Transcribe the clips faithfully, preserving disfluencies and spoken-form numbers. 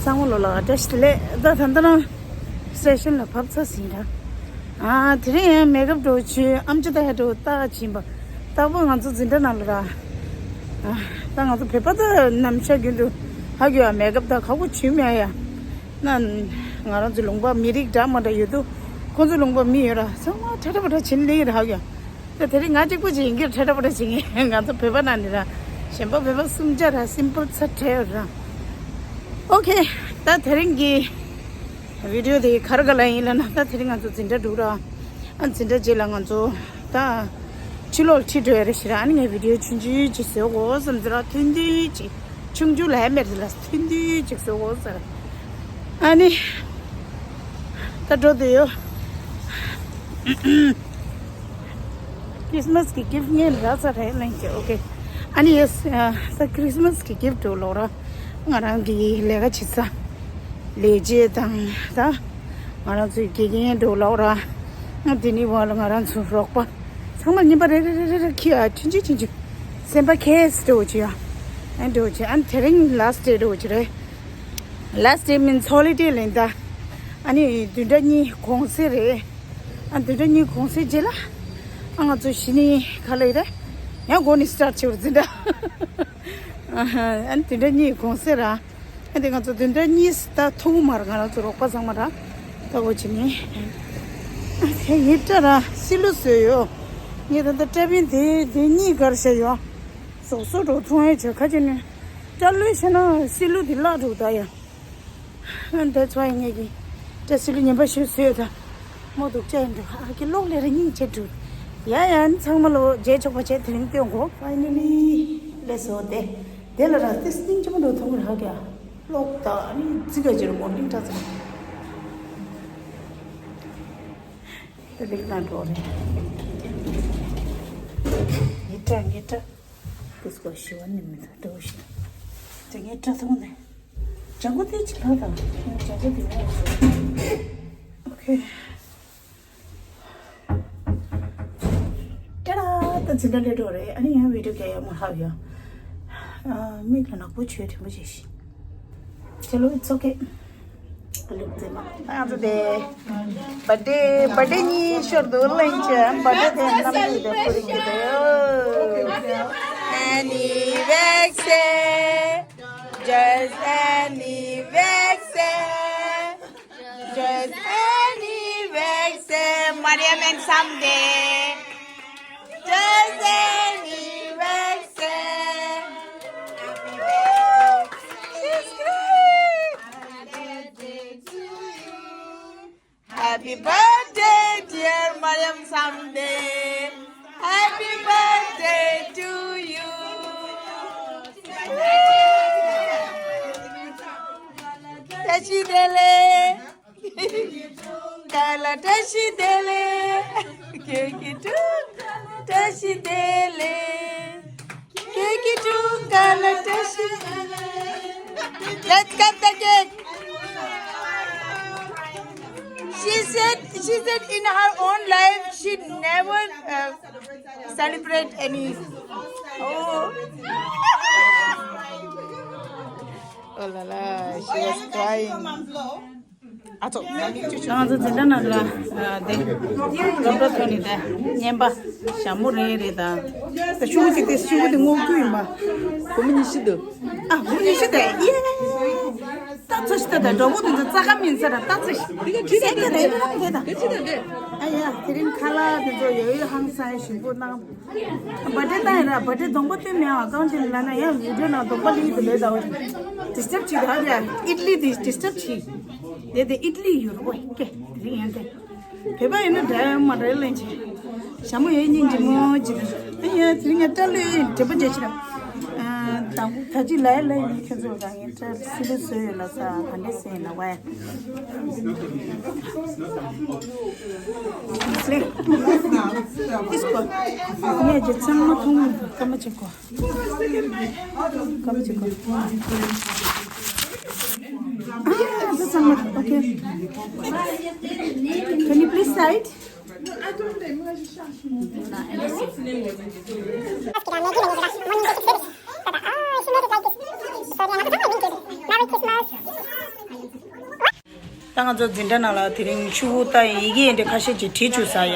ཚང་མ་ལོ་ལ་བཀྲ་ཤིས་བདེ་ལེགས། ད་ད་ལྟ་རང་སི་ཊེ་ཤན་ལ་བབས་ཚར་ཟིན་ར། ཨ་དེ་རིང་ཡང་མེག་ཨབ་འགྲོ་བྱོས། ཨམ་ཅོག་ད་ཡ་འགྲོ་ལྟ་བྱིན་པ། ད་པོ་ང་ཚོ་འཛིན་གྲྭ་ནང་ལ་ར། ཨ་ད་ང་ཚོ་བོད་པ་ད་ནམ་ཞག་རྒྱུན་དུ་ཧ་གོ་ཡ། མེག་ཨབ་ད་ཁག་པོ་བྱུས་མེད་ཡ། ན་ང་རང་ཚོ་ལུང་པ་མི་རིགས་འདྲ་མ་འདྲ་ཡོད་དུ། ཁོང་ཚོ་ལུང་པ་མི་ཡོད་ར། ཚང་མ་ཁྲ་ཁྲ་པ་ཁྲ་བྱིན་ལེ་ར་ཧ་གོ་ཡ། ད་དེ་རིང་ང་གཅིག་པོ་ཅིག་ཡིན་གྱི་ར་ཁྲ་ཁྲ་པ་ཁྲ་བྱིན་གྱི། ང་ཚོ་བོད་པ་ནང་ནས་ར་གཞན་པ་བོད་པ་གསུམ་ཆ་ར་སིམ་པལ་ཚ་བྲལ་ར། ཨོ་ཁེ། ད་དེ་རིང་གི་བི་ཌི་ཡོ་དེ་ག་རེ་ག་ལ་ཡིན་ལབ་ན། ད་དེ་རིང་ང་ཚོ་འཛིན་གྲྭ་འགྲོ་ར། ཨ་འཛིན་གྲྭ་རྗེས་ལ་ང་ཚོ་ད་ཕྱི་ལོགས་ཁྲིད་འགྲོ་ཡ་རེད་ཤི་ར། ཨ་ནི་ངས་བི་ཌི་ཡོ་ཆུང་ཆུང་ཅིག་བཟོ་དགོས་བསམ་ཚེ་ར། ཐུང་ཐུང་ཅིག་ཆུང་ཆུང་ལ་ཡ་མེད་ལ་ཐུང་ཐུང་ཅིག་བཟོ་དགོས་ཟེར། ཨ་ནི་ད་འགྲོ་དུ་ཡོད། ཁྲི་སི་མ་སི་གི་གིཕ་ངས་རག་ཚར་རེད་ལན་གྱི། ཨོ་ཁེ། ཨ་ནི་ཡེ་སི། ད་ཁྲི་སི་མ་སི་གི་གིཕ་འགྲོ་ལོག་ར། ང་རང་གི་ལས་ཀ་བྱེད་ས་ལས་བྱེད་དང་ད་ང་རང་ཚོའི་དགེ་རྒན་འགྲོ་ལོག་ར། ང་དེ་ནི་བ་ལ་ང་རང་ཚོ་རོགས་པ་ཚང་མ་རྔན་པ་རེ་རེ་རེ་རེ་ཁྱེར་ཡ་ཆུང་ཆུང་ཆུང་ཆུང་སེམས་པ་ཁེ་སི་འགྲོ་བྱེད་ཡ། ཨ་འགྲོ་བྱེད། ཨ་ནི་དེ་རིང་ལ་སི་ཊི་ཌེ་འགྲོ་བྱེད་རེད། Last day means holiday ལེན་ད། ཨ་ནི་བདུན་ཕྲག་གཉིས་གུང་སེང་རེད། ཨ་བདུན་ཕྲག་གཉིས་གུང་སེང་རྗེས་ལ་ཨ་ང་ཚོ་གཞི་ནས་ག་ལ་ཡི་རེད། ཡང་འགོ་ནས་སི་ཊར་ཊི་བྱེད་པར་འཛིན་གྲྭ། ཨ་ནི་བདུན་ཕྲག་གཉིས་གུང་སེང་ར། ཨ་དེ་ང་ཚོ་བདུན་ཕྲག་གཉིས་ད་ཐུག་མ་ར། ང་རང་ཚོ་རོགས་པ་ཚང་མ་ར་ད་འགོ་བྱེད་ནས། ཨ་དེ་ཡི་སྐྲ་ར་སི་ལུ་བཟོས་ཡོད། ངས་ད་ལྟ་སྐྲ་བིན་དེ་དེ་གཉིས་གར་བྱས་ཡོད། ཟོག་སོ་འགྲོ་མཐོང་ཡས་བྱོས་ཁ་ཅིག་ནས་སྐྲ་ལོས་བྱས་ན་སི་ལུ་དེ་བརླག་འགྲོ་ད་ཡ། That's why ངས་ཀྱི་སྐྲ་སི་ལུ་ངན་པ་ཞིག་བཟོས་ད། མོ་འདུག་ཅག་ཡིན་འགྲོ། ཨ་ཀི་གློག་ལས་ར་སྙིང་རྗེ་འགྲོ། ཡ་ཡ་ཚང་མ་ལོ་རྗེས་ཆོག་པ་བྱས་དེ་རིང་སྟོན་གོ། Finally ལས་བཟོ་དེ་དེ་ལ་ར་དེ་སྙིང་རྗེ་མོ་འགྲོ་མཐོང་གི་ར་ཀྱ། གློག་ད་ཨ་ནི་ཙི་ག་ཅིར་མོ་ལིང་ཏྲ་ཙམ། དེ་ལིག་ན་འགྲོ་རེད། ངེད་ཏྲ་ངེད་ཏྲ། དེ་སྐོར་ཞི་བ་ནི་མི་འདུག་འགྲོ་ཞིག་དེ་ངེད་ཏྲ་ཐུང་ནས། ལྗང་གུ་དེ་ཅི་ལ་དང་ལྗང་གུ་དེ་ཡོད། ཨོ་ཁེ། ཏ་ཏ། ད་འཛིན་གྲྭ་སླེབས་འགྲོ་རེད། ཨ་ནི་ཡང་བི་ཌི་ཡོ་རྒྱག་ཡག་མ་ཧ་ཡོད། ཨ་མིག་ལ་ནག་པོ་བྱོས་དྲན་པོ་བྱས་ཤིག Chalo, it's okay. ང་ཚོ་དེ་བར་ཐ་ཌེ་བར་ཐ་ཌེ་གཉིས་ཤོར་འདུག་ལན་ཅན། བར་ཐ་ཌེ་དེ་རྣམ་ཐར་དེ་ཁོ་རང་གི་དེ་ཡོད། Anniversary, just anniversary, just anniversary, Mariam and Samde. Just anniversary. She's great. Happy birthday, dear Mariam Samde. Happy birthday to you. Tashi dele. Kala tashi dele. Keki tu kala tashi dele. Keki tu kala tashi dele. Let's cut the cake. She said, she said in her own life she never uh, celebrate any. Oh. Oh la la, she was crying. ཨ་ཚོ། ང་ཚོ་འཛིན་གྲྭ་ནང་ལ་དེ་སློབ་གྲྭ་ཐོན་ནས་དེ་རྔན་པ་ཞྭ་མོ་རེ་རེ་དང་། ད་ཤུ་གུ་གཅིག་དེ་ཤུ་གུ་དེ་སྔོག་རྒྱུ་ཡིན་པ། སྒོར་མོ་ཉི་ཤུ་འདུག་ཨ་སྒོར་མོ་ཉི་ཤུ་དེ་ཡེ། ད་ཚོ་ཤི་ད་ད་འགྲོ་མོ་དེ་ཚོ་རྩ་ཁ་མིན་ས་ར་ད་ཚོ་ཤི། དེ་ག་ཁྲིད་ད་དེ་རེད་ད་དེ་ད། ཨ་ཡ་དེ་རིང་ཁ་ལག་དེ་ཚོ་ཡོད་ཡོད་ཧང་སང་ཞིམ་པོ་གནང་། བར་ཐ་ཌེ་བཏང་ཡིན་ར། བར་ཐ་ཌེ་གདོང་པ་སྟོན་མེད་པ་གང་བྱས་ལབ་ན་ཡང་བི་ཌི་ཡོ་ནང་གདོང་པ་ལི་དུ་ལོས་ད་འོ། ཌི་སི་ཊརབ་བྱེད་ད་ཡ་ཨིཊ་ལི་དེ་ཌི་སི་ཊརབ་བྱེད། དེ་དེ་ཨིཊ་ལི་ཡོད་རོ་ཀེ་དེ་རིང་ཡང་དེ། བོད་པ་ཡིན་ན་འདྲ་ཡང་མ་འདྲ་ལན་ཆེ། ཞྭ་མོ་ཡོད་སྙིང་རྗེ་མོ་ཅིག་རེད། ཨ་ཡ་དེ་རིང་ཡང་སྐྲ་ལོས་དྲན་པ་བརྗེད་ཕྱིར། ད་ད་ཅི་ལ་ཡ་ལ་ཡིན་ཁྱོད་ཚོ་དང་ངས་སྐྲ་སི་ལུ་བཟོས་ཡོད་ལ་ས་ག་འདྲས་ཟེར་ཡིན་ལ་བ་ཡ། ལེ། ཨིས་ཀོ། ངས་ཀྱི་ཚང་མ་མཐོང་མི་འདུག་སྐར་མ་གཅིག་གོ། སྐར་མ་གཅིག་གོ། ཨ་ཚང་མ། Okay. Can you please side? Merry Christmas. ད་ང་ཚོ་འཛིན་གྲྭ་ནང་ལ་དེ་རིང་ཆུ་བོ་ད་ཡི་གེ་འདྲ་ཁ་ཤས་ཅིག་བྲིས་བཅུག་ས་ཡ།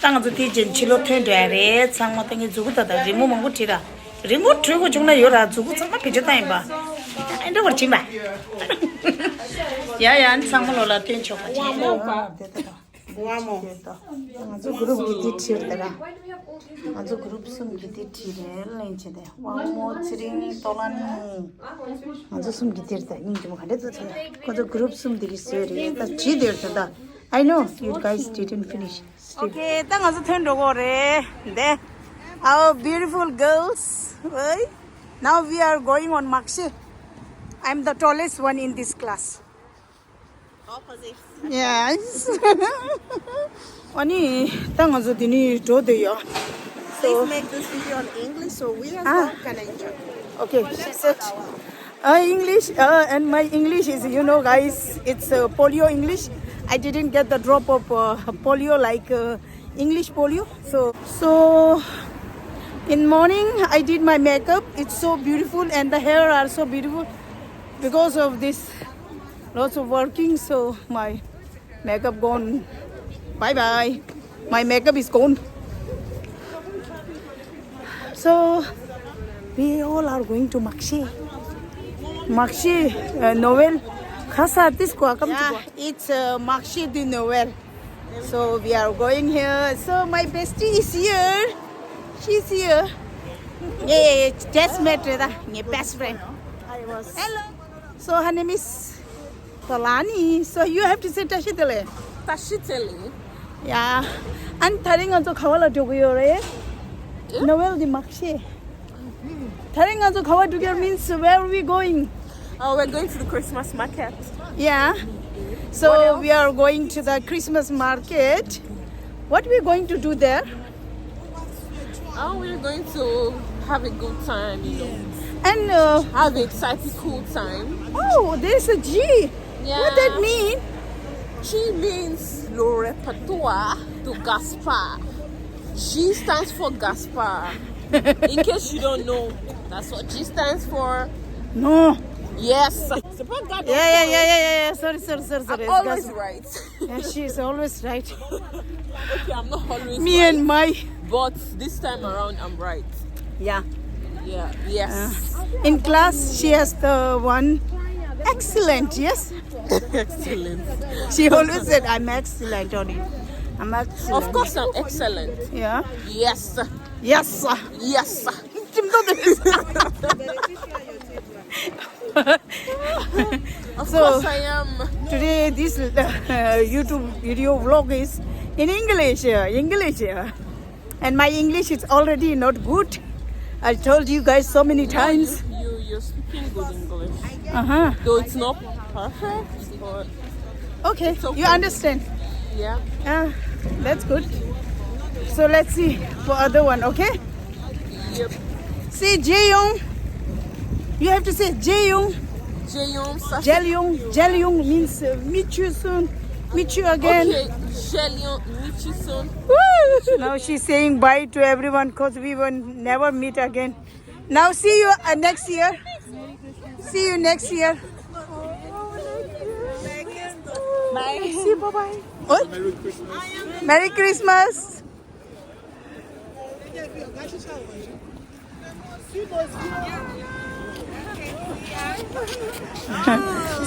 ད་ང་ཚོ་དེ་རྗེས་ཕྱི་ལོགས་ཐོན་འགྲོ་ཡ་རེད། ཚང་མ་ད་ངའི་མཛུ་གུ་ད་ད་རི་མོ་མང་པོ་བྲིས་ར། རི་མོ་བྲིས་དགོས་བྱུང་ན་ཡོད་ར། མཛུ་གུ་ཚང་མ་བེད་སྤྱོད་བཏང་ཡིན་པ། ཨེ་འདྲ་བར་ཕྱིན་པ། ཡ་ཡ། ཨ་ནི་ཚང་མ་ལོགས་ལ་ཐོན་ཆོག་པ་བྱས། One more. ང་ཚོ་གུ་རུབ་གི་དེ་བྲིས་རེད་ད། ང་ཚོ་གུ་རུབ་གསུམ་གི་དེ་བྲིས་རེད། ལེན་བྱས་ཏེ་དབང་མོ་ཚེ་རིང་ཏོ་ལ་ནི། ང་ཚོ་གསུམ་གི་དེ་རེད་ད། སྙིང་རྗེ་མོ་ག་འདྲ་འདུག་ཚེ། ཁོ་ཚོ་གུ་རུབ་གསུམ་དེ་གི་བཟོས་རེད་ད། བྲིས་དེ་རེད་ད། I know you guys didn't finish. Okay, ད་ང་ཚོ་ཐོན་འགྲོ་གི་རེད་དེ། Our beautiful girls. Hey. Now we are going on Makshe. I'm the tallest one in this class. Opposite. Yes. ཨ་ནི་ད་ང་ཚོ་འདི་ནས་འགྲོ་འདོད་ཡོད། So, please make this video on English so we as ah, well can enjoy. Okay, she said, uh, English, uh, and my English is, you know, guys, it's uh, polio English. I didn't get the drop of uh, polio like uh, English polio. So, so in morning I did my makeup. It's so beautiful, and the hair are so beautiful because of this lots of working. So my makeup gone. Bye bye. My makeup is gone. So we all are going to Makshe. Makshe uh, Noel. Khasa tis ko akam. Yeah, it's uh, Makshe de Noel. So we are going here. So my bestie is here. She's here. Yeah, yeah, yeah. Just met with uh, my best friend. I was. Hello. So her name is Talani. So you have to say Tashi Tele. Tashi Tele. Yeah. And ད་རིང་ང་ཚོ་ག་བ་ལ་འགྲོ་གི་ཡོད་རེད། Noel de Makshe. ད་རིང་ང་ཚོ་ག་བ་འགྲོ་གི་ཡོད་means where are we going? Oh, we're going to the Christmas market. Yeah. So we are going to the Christmas market. What we going to do there? Oh, we're going to have a good time, you know. And uh, have an exciting, cool time. Oh, there's a G. Yeah. What that mean? G means le répertoire de Gaspard. G stands for Gaspard. In case you don't know, that's what G stands for. No. Yes. C'est pas Gaspard. Yeah, yeah, yeah, yeah, yeah. Sorry, sorry, sorry, sorry. I'm always right. Yeah, she is always right. Okay, I'm not always. Me right, and my. But this time around, I'm right. Yeah. Yeah. Yes. Uh, in class, she has the one. Excellent. Yes. Excellent. She always said, "I'm excellent on it. I'm excellent." Of course, I'm excellent. Yeah. Yes. Yes. Yes. So, I am. Today this uh, YouTube video vlog is in English, uh, English, uh, and my English is already not good. I told you guys so many times. You, you, you're speaking good English. Uh huh. Though it's not perfect, but okay, okay, you understand. Yeah. Ah, that's good. So let's see for other one, okay? Yep. Say Jeyong. You have to say Jeyong. Jeyong. Jeyong. Jeyong means uh, meet you soon. Meet you again. Okay. Jeyong. Meet you soon. Woo! Now she's saying bye to everyone because we will never meet again. Now see you uh, next year. See you next year. Bye. See you. Bye bye. What? Merry Christmas.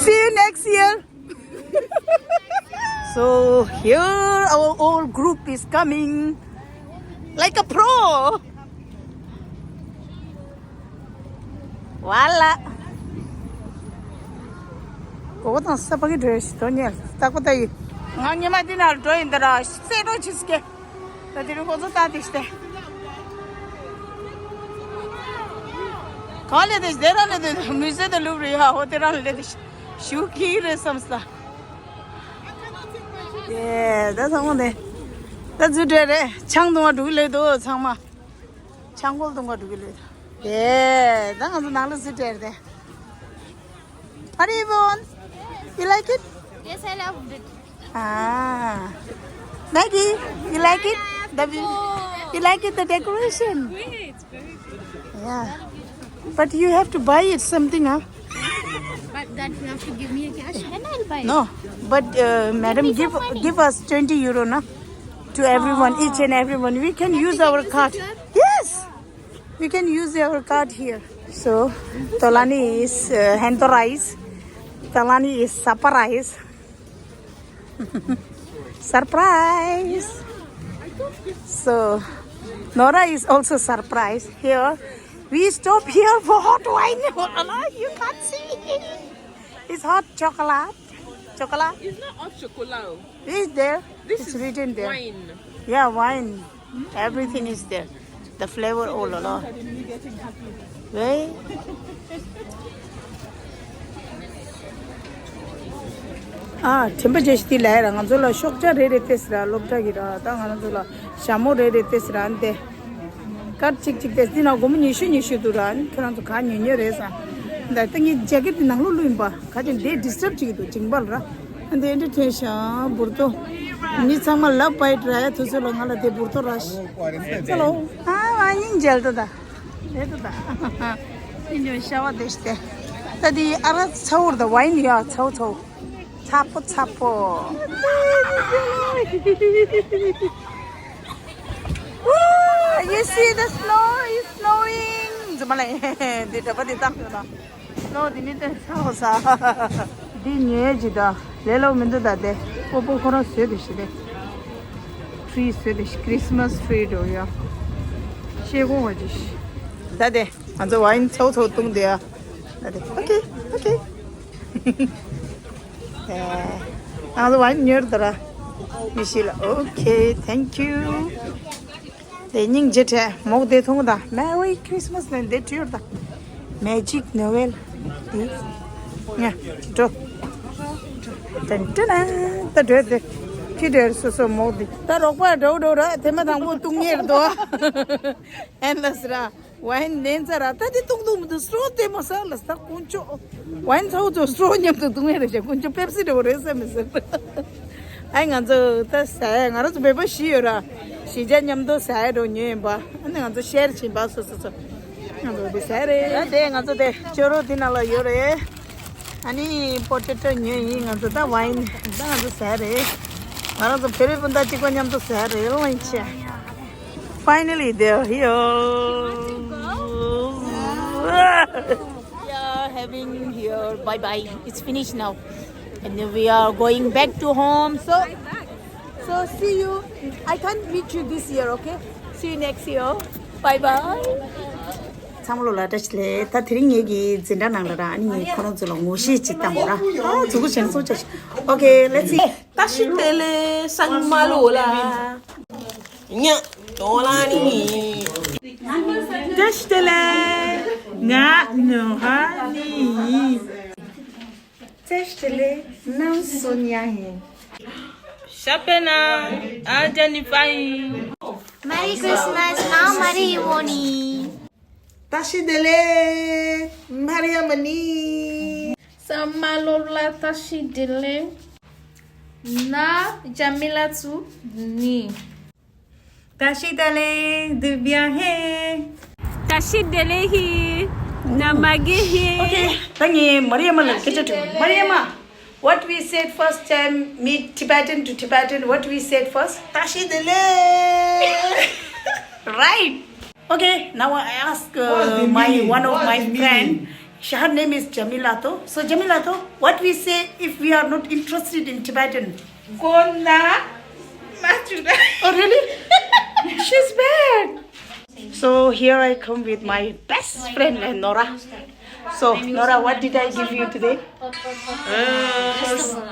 See you next year. So here our whole group is coming like a pro. Voila. གོ་བ་དང་ས་ཕ་གི་འགྲོ་ཞིག་དོ་ཉལ་སྟག་པ་ལྟ་ཡི། ང་ཉི་མ་འདི་ནང་འགྲོ་ཡིན་ད་ར་སེ་འགྲོ་ཆི་སྐད། ད་དེ་རིང་ཁོ་ཚོ་ལྟ་དེ་ཤི་སྟེ། གང་ལས་དེ་ཤི་དེ་རང་ལས་དེ་མི་ཟེར་དེ་ལུབ་རེད་ཧ་ཧོ་དེ་རང་ལས་དེ་ཤི་ཞུ་གི་རེད་བསམ་ས། ཡེ་ད་ཚང་མ་དེ་ད་ཛུ་ཏྲེ་རེད། ཆང་འཐུང་བ་འགྲོ་གི་ལས་དོ་ཚང་མ། ཆང་ཁོལ་འཐུང་བ་འགྲོ་གི་ལས་དོ། ཡེ་ད་ང་ཚོ་ནང་ལ་ཛུ་ཏྲེ་རེད་དེ། What do you want? You like it? Yes, I loved it. Ah. Maggie, you like it? The view? You like it, the decoration? Great, great. Yeah. But you have to buy it something, huh? That you have to give me a cash and I'll buy. No, but uh, madam, give give us twenty euro, na, to everyone, each and everyone. We can use our card. Yes, we can use our card here. So, Tolani is uh, hand rice. Tolani is supper rice. Surprise! So, Nora is also surprised here. We stop here for hot wine. You can't see. It's hot chocolate. Chocolate. It's not hot chocolate. It's there. This it's is written there. Wine. Yeah, wine. Everything is there. The flavor all along. Right? ཨ། དྲན་པ་བརྗེད་ཤི་དེ་ལས་ར་ང་ཚོ་ལ་ཤོག་བྱ་རེ་རེ་ཏེས་ར་སློབ་གྲྭ་གི་ར་ད་ང་རང་ཚོ་ལ་ཞྭ་མོ་རེ་རེ་ཏེས་ར་འདི་ཀར་གཅིག་གཅིག་ཏེས་འདི་ན་སྒོར་མོ་ཉི་ཤུ་ཉི་ཤུ་འདུག་ར། ཁྱོད་རང་ཚོ་ག་ཉོ་ཉོ་རེད་ས། འདི་ད་ངའི་ཇེ་ཀེད་དེ་ནང་ལོགས་བླུགས་ཡིན་པ་ག་ཅིག་འདི་ཌི་སི་ཊརབ་བྱེད་ཀྱི་འདུག་ཇིང་བལ་ར། འདི་ཨེན་ཊར་ཊེན་ཤ་འབུར་ཏོ། མི་ཚང་མ་ལབ་པའི་ར་ཡ་དུས་ཚོད་ལ་ང་ལ་དེ་འབུར་ཏོ་ར་ཤི། ཧེ་ལོ། ཨ་བ་ཡིན་མཇལ་ཏོ་ད། རེད་ཏོ་ད། ཡིན་ཅུང་ཤ་བ་དེ་ཤི་སྟེ། ད་དེ་ཨ་ར་ཚ་བོར་ད་བ་ཡིན་ཡ་ཚ་བོ་ཚ་བོ། ཚ་པོ་ཚ་པོ། Ooh, you see the snow is snowing. འཛུམ་མ་ལ་འདི་འདྲ་པ་འདི་བཏང་ཡོད་ན། སྣོ་དེ་ནི་ཏན་ཚ་བོ་ས། འདི་ཉོས་ཅི་ད། ལས་སླ་པོ་མི་འདུག་ད་དེ། སྤོ་སྤོ་ཁོ་རང་བཟོས་ཏེ་ཤི་དེ། ཊི་རི་བཟོས་ཏེ་ཤི། ཁི་རི་སི་མ་སི་ཊི་རི་འགྲོ་ཡ། ཤེལ་སྒོང་བ་ཅི་ཤི། ད་དེ། ང་ཚོ་བ་ཡིན་ཚ་བོ་ཚ་བོ་བཏུང་དེ་ཡ། ད་དེ། ཨོ་ཁེ། ཨོ་ཁེ། ཨེ། ང་ཚོ་བ་ཡིན་ཉོས་ད་ར། མི་ཤི་ལ། ཨོ་ཁེ། Thank you. དེ་སྙིང་རྗེ་བྲལ་མོག་དེ་མཐོང་ད། Merry Christmas ལན་དེ་བྲིས་ད། Magic Noel དེ། ཉ་འགྲོ། ཏན་ཏན་ད་འགྲོ་དེ། ཁྱི་འདྲ་སོ་སོ་མོག་དེ། ད་རོགས་པ་འགྲོ་འགྲོ་ར་ཐེངས་མ་དང་པོ་བཏུང་ངེར་དོ། ཨན་ལ་སི་ར། ཝའིན་ལེན་ཙ་ར་ད་དེ་བཏུང་བཏུང་མི་འདུག་སྲོ་དེ་མོ་ས་ལ་ས་དཀོན་མཆོག་ཝའིན་ཚ་བོ་ཚོ་སྲོ་མཉམ་དུ་བཏུང་ཡ་རེད་ཤག་དཀོན་མཆོག་པེབ་སི་འདྲ་བོ་རེད་ས་མི་ཟེར། ཨའི་ང་ཚོ་ད་ཟ་ཡ་ང་རང་ཚོ་བོད་པ་བཞི་ཡོད་ར། བཞི་ཆ་མཉམ་དུ་ཟ་ཡ་འགྲོ་ཉོས་ཡིན་པ། ཨ་ནི་ང་ཚོ་ཤེར་བྱིན་པ་སོ་སོ་སོ། ང་ཚོ་དེ་ཟ་རེད། ད་དེ་ང་ཚོ་དེ་ཅོ་རོ་དེ་ནང་ལ་ཡོད་རེད། ཨ་ནི་པོ་ཏེ་ཏོ་ཉོས་ཡིན། ང་ཚོ་ད་ཝའིན་ད་ང་ཚོ་ཟ་རེད། ང་རང་ཚོ་བོད་རིགས་སྤུན་ཟླ་གཅིག་པ་མཉམ་དུ་ཟ་རེད། ཝའིན་ཆེ། Finally, they're here. We are having here. Bye bye. It's finished now. And then we are going back to home. So, so see you. I can't meet you this year, okay? See you next year. Bye bye. ཚང་མ་ལོ་ལ་བཀྲ་ཤིས་བདེ་ལེགས། ད་དེ་རིང་ངེད་ཀྱི་འཛིན་གྲྭ་ནང་ལ་ར་ཨ་ནི་ངས་ཁོ་རང་ཚོ་ལ་ངོ་ཤེས་ཅིག་བཏང་བ་ར། ཨ་ཙུ་གུ་ཆེན་སོ་ཆ་ཤི། Okay, let's see. བཀྲ་ཤིས་བདེ་ལེགས་ཚང་མ་ལོ་ལ། ཉ་ཏོ་ལ་ནི། བཀྲ་ཤིས་བདེ་ལེགས། ང་ནོ་ཧ་ནི། བཀྲ་ཤིས་བདེ་ལེགས། ནང་སོ་ཉ་ཡིན། ཤ་པེ་ན་ཨ་ཇ་ནི་ཕ་ཡིན། Merry Christmas. ང་མ་རི་ཡི་བོ་ནི། བཀྲ་ཤིས་བདེ་ལེགས། མ་རི་ཡ་མ་ནི། ཚང་མ་ལོ་ལ་བཀྲ་ཤིས་བདེ་ལེགས། ན་ཇ་མི་ལ་ཚུ་ནི། བཀྲ་ཤིས་བདེ་ལེགས། དུ་བྱང་ཧེ། བཀྲ་ཤིས་བདེ་ལེགས་ཧི། ན་མ་གི་ཧི། Okay, ད་ངས་མ་རི་ཡ་མ་ལ་སྐད་ཆ་དྲིས། མ་རི་ཡ་མ། What we said first time, meet Tibetan to Tibetan, what we said first? བཀྲ་ཤིས་བདེ་ལེགས། Right. Okay, now I ask uh, my one of my friend. Her name is Jamila to. So Jamila to, what we say if we are not interested in Tibetan? Kona Machuda. Oh really? She's bad. So here I come with my best friend uh, Nora. So Nora, what did I give you today? Uh,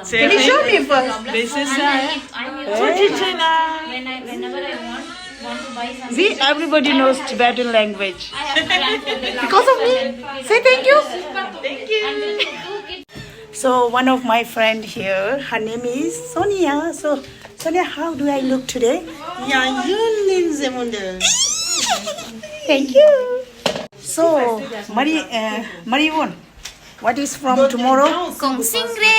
Can you show me first? This is uh, Chichina. See, everybody knows Tibetan language. Because of me. Say thank you. Thank you. So one of my friend here, her name is Sonia. So Sonia, how do I look today? Ya, you ninze munde. Thank you. So, Mari, uh, Mari Won, what is from tomorrow? Kong Singre.